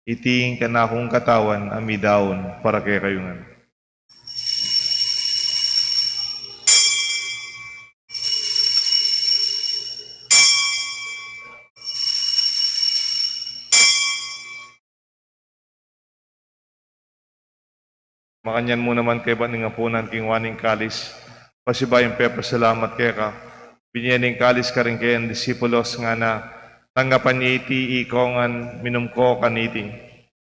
Iti ing kanakung katawan a midaun para kekayu ngan. Makanyan mu naman kaybat ning apunan, kinuan ne ing kalis, pasibayu yang pepasalamat keka, binie ne ing kalis karing kayang disipulos, ngana: Tanggapan ye iti ikongan, minum ko kaniti.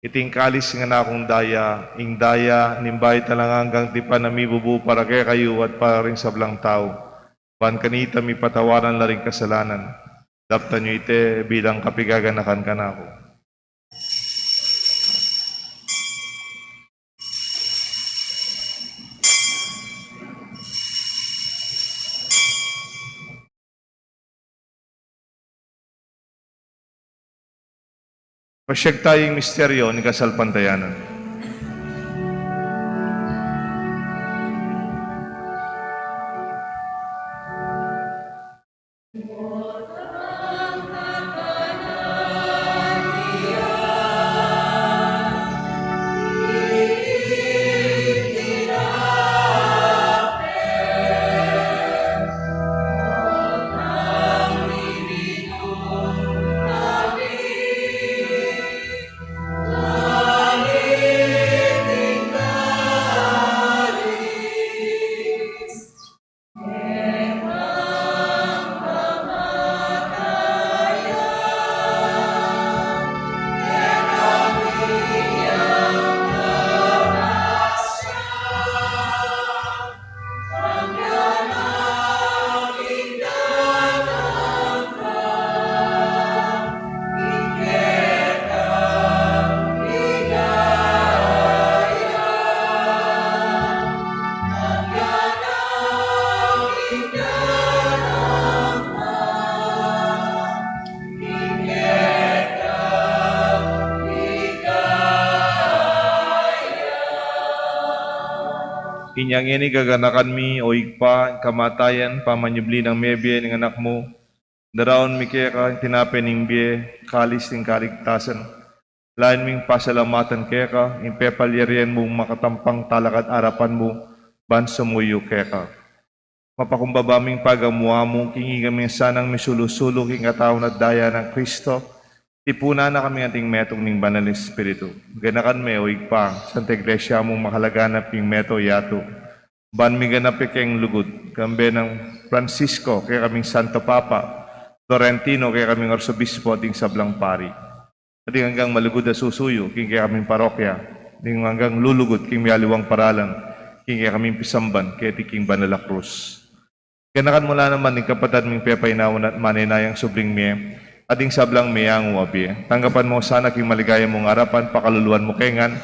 Iti ing kalis ning kanakung daya, ing daya ning bayu at alang anggang tipan a mibubu para kekayu at para ring sablang tau, ban kanita mipatawaran la ring kasalanan. Daptan yu iti bilang kapaganakan kanaku. Pasyag tayu ing misteryu ning kasalpantayanan. Inya ngeni gaganakan mi, o Ibpa, ing kamatayan, pamanyubli nang mebie ning Anak mu, daraun mi keka ing tinape ning bie, kalis ning kaligtasan. Lain ming pasalamatan keka ing pepalyarian mung makatampang talakad arapan mu ban sumuyu keka. Mapakumbaba ming pagamu-amu king ikami sanang misulu-sulu king katawan at daya nang Kristo, tipunan na kami anting metung ning Banal Espiritu. Ganakan me, o Ibpa, Santa Iglesia mung makalaganap king meto yatu, ban miganap ya keng lugud, kambe nang Francisco, kekaming Santo Papa, Florentino, kekaming Arsobispo, at ding sablang pari. At ding anggang malugud a susuyu king kekaming parokya, ding anggang lulugud king mialiwang paralan king kekaming pisamban keti king banal a krus. Ganakan mu la naman ding kapatad ming pepainawan at maninayang subling mie, at ding sablang meyangu a bie. Tanggapan mu sana king maligaya mung arapan, pakaluluan mu ke ngan,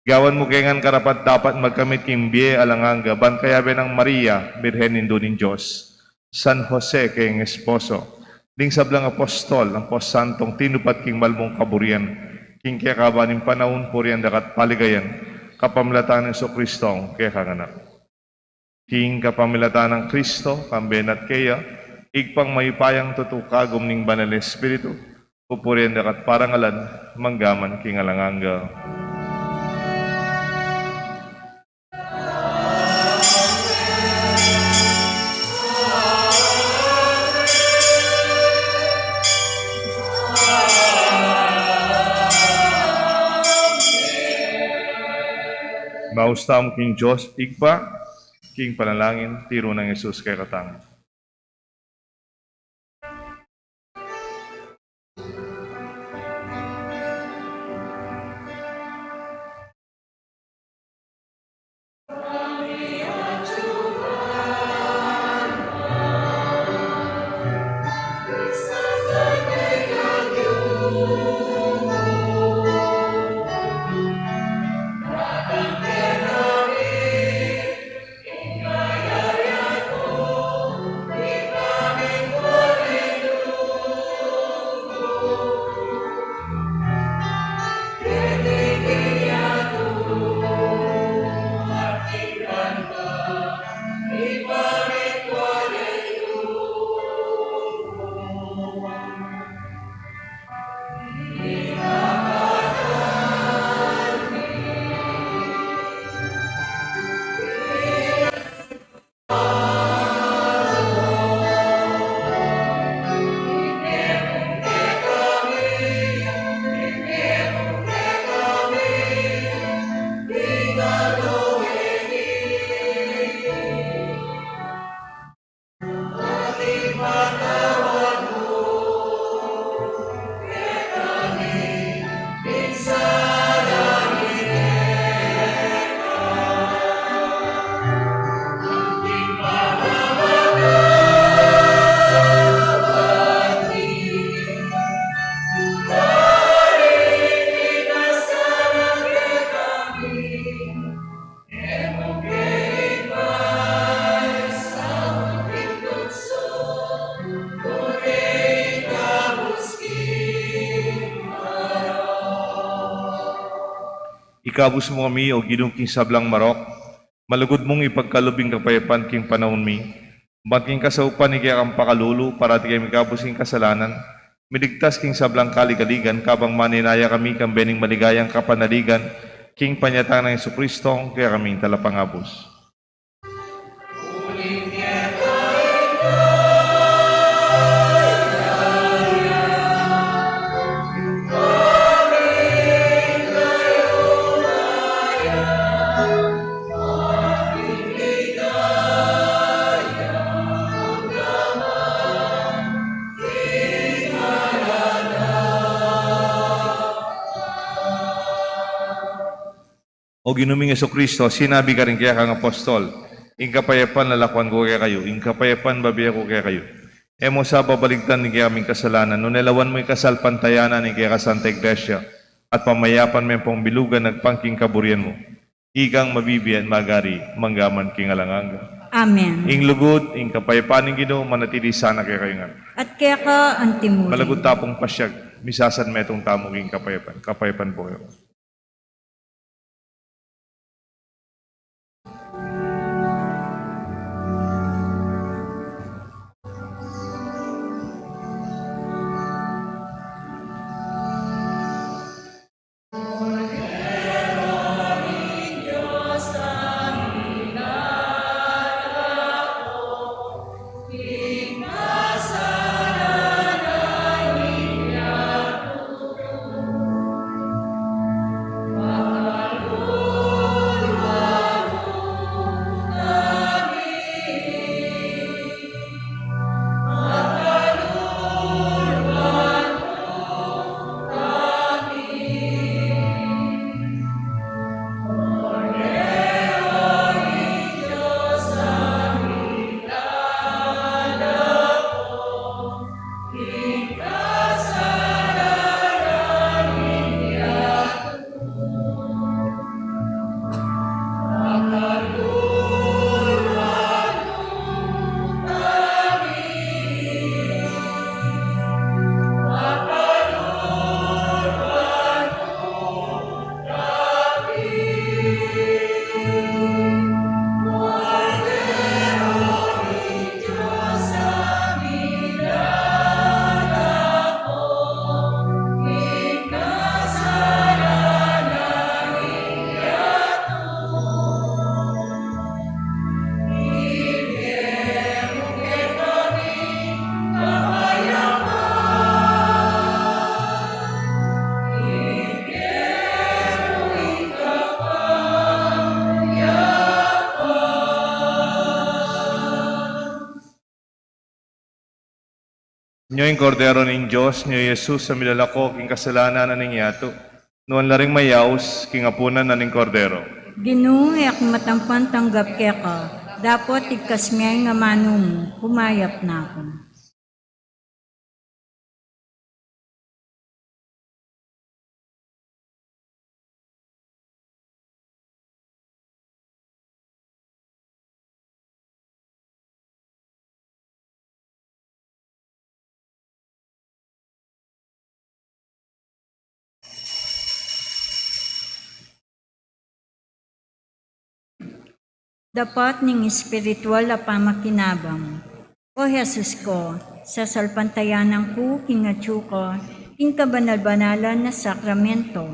gawan mu ke ngan karapat-dapat magkamit king bie alang angga, ban kayabe nang Maria, Birhen Indu ning Dios, San Jose keng esposo, ding sablang apostol, ampong santong tinupad king mal mung kaburian, king kekaban ning panaun, purian da ka at paligayan, kapamilatan nang Jesucristo, kekang Anak. King kapamilatan nang Kristo, kambe na at keya, Ibpang mayupayang tutu, kagum ning Banal Espiritu, pupurian da ka at parangalan, mangga man king alang angga. Maus tamu king Dios Ibpa, king panalangin tiru nang Jesus kekatamu. Ikabus mu kami, O Ginu, king sablang marok, malugud mung ipagkalub ing kapayapan king panaun mi, ban king kasaupan ning kekang pakalulu, parati kami ikabus king kasalanan, miligtas king sablang kaligaligan, kabang maninaya kami kambe ning maligayang kapanaligan king panyatang nang Jesucristo, kekaming Talapangabus. O Ginu ming Jesucristo, sinabi karing kekang apostol, "Ing kapayapan lalakuan ku kekayu, ing kapayapan bibie ku kekayu." E mu sa babaligtan ding kekaming kasalanan, nune lawan mu ing kasalpantayanan ning kekang Santa Iglesia, at pamayapan me ampong bilugan agpang king kaburian mu. Ikang mabibie at magari, mangga man king alang angga. Amen. Ing lugud, ing kapayapan ning Ginu, manatili sana kekayu ngan. At keka antimurin. Malugud ta pung pasiag, misasanmetung tamu king kapayapan. Kapayapan pu kekayu. Nyo ing Kordero ning Dios, nyo i Jesus a milalako king kasalanan na ning yatu. Nuan la ring mayaus king apunan na ning Kordero. Ginu, e ku matampan tanggap keka, dapot igkas me ing amanu mu, kumayap na ku. Dapat ning espiritual a pamakinabang. O Jesus ko, sasalpantayanan ku king atyu ka king kabanal-banalan na sakramento.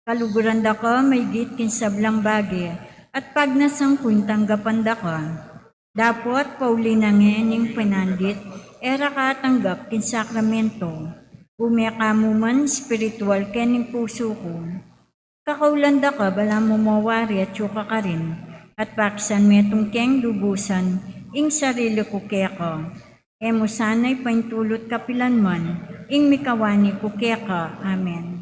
Kaluguran da ka maigit king sablang bage, at pagnasan kung tanggapan da ka. Dapot pauli na ngening penandit, e ra ka tanggap king sakramento. Ume ka mu man espiritual kening pusu ku. Kakaulan da ka balamu mo wari atyu ka karin, at pakisan metung keng lubusan ing sarili ku keka. E mu sana ipaintulut kapilan man ing mikawani ku keka. Amen.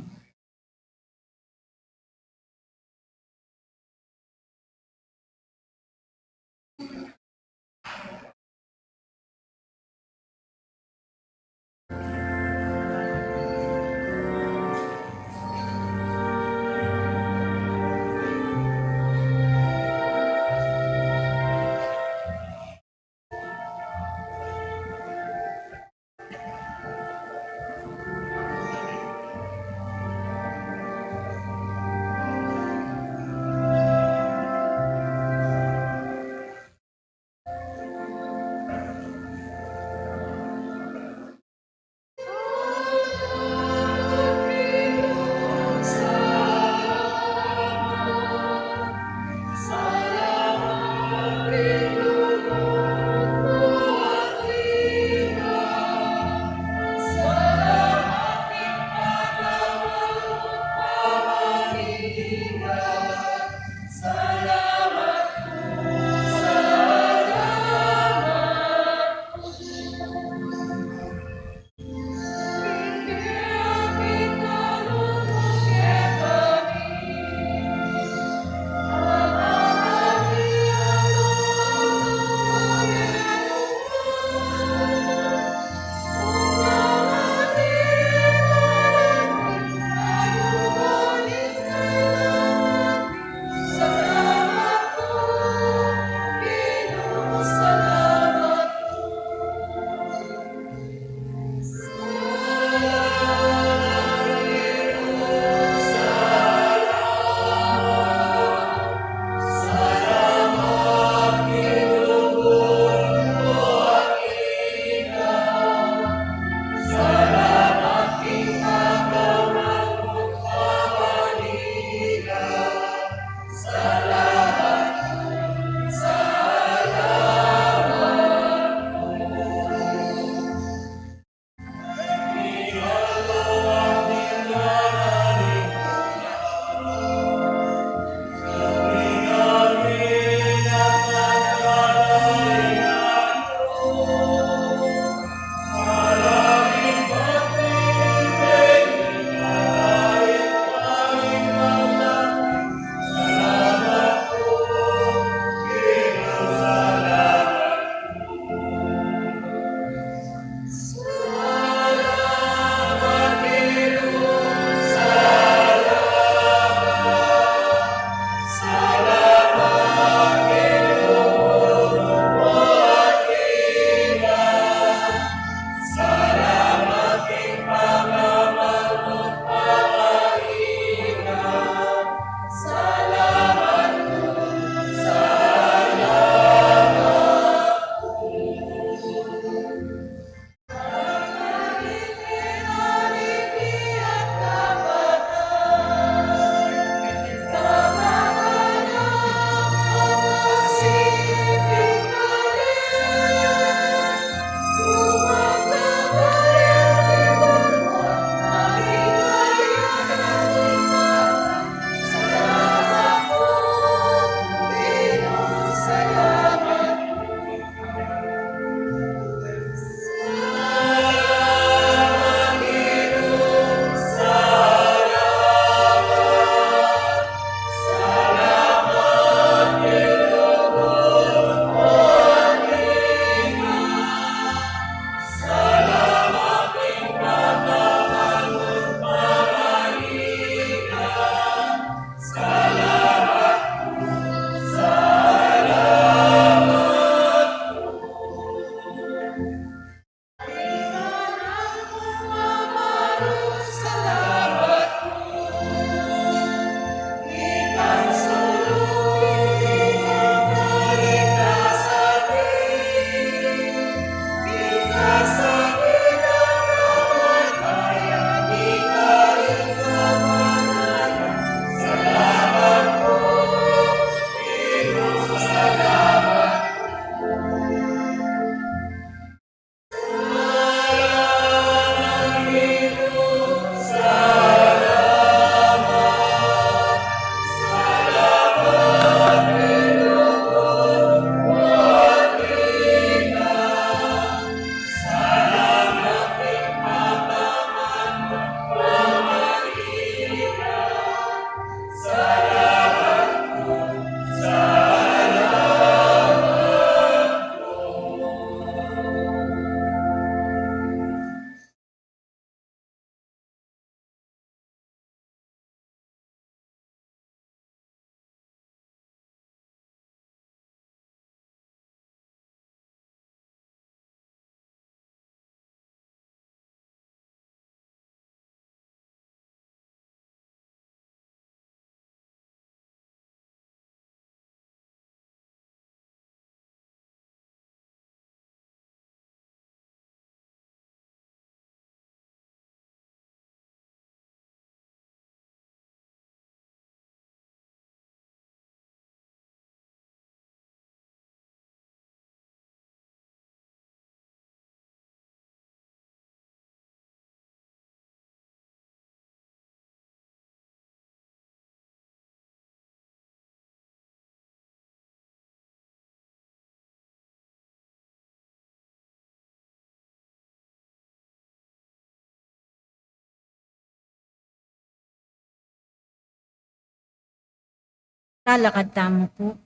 Alakad tamu pu.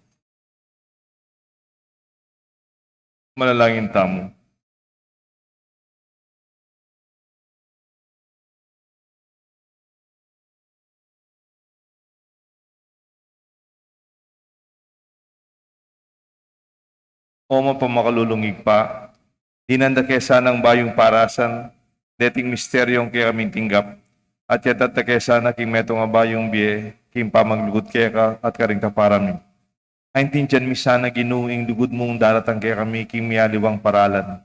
Manalangin tamu. O mapamakalulung Ibpa, dinan da ke sanang bayung parasan deting misteryung kekaming tinggap, at yatat da ke sana king metung a bayung bie king pamaglugud keka at karing kapara mi. Aintindian mi sana, Ginu, ing lugud mung daratang kekami king mialiwang paralan,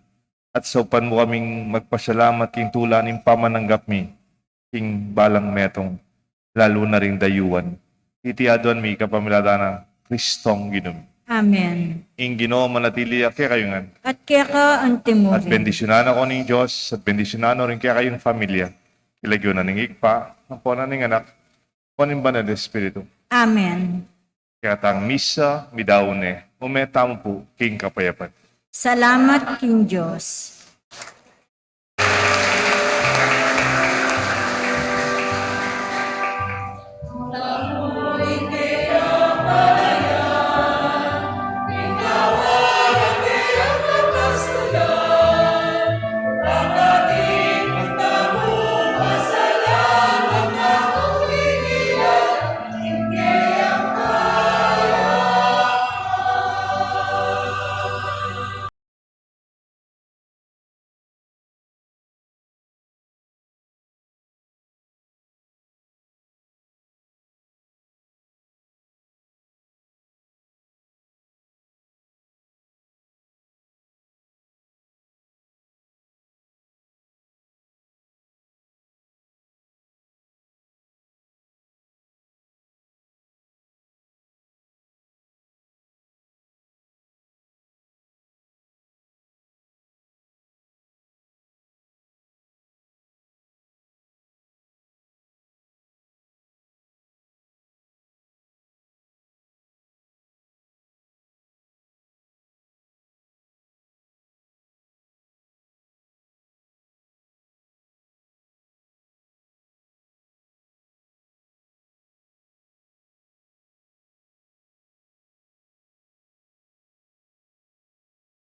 at saupan mu kaming magpasalamat king tula ning pamananggap mi king balang metung, lalu na ring dayuan. Iti aduan mi kapamilatan nang Kristong Ginu mi. Amen. Ing Ginu manatili ya kekayu ngan. At keka antimu rin. At bendisyunan na ko ning Dios, at bendisyunan no ring kekayung familia. King lagyu na ning Ibpa, ampo na ning Anak, ampo ning Banal a Espiritu. Amen. Kekatang misa, midaun ne. Ume tamu pu king kapayapan. Salamat king Dios.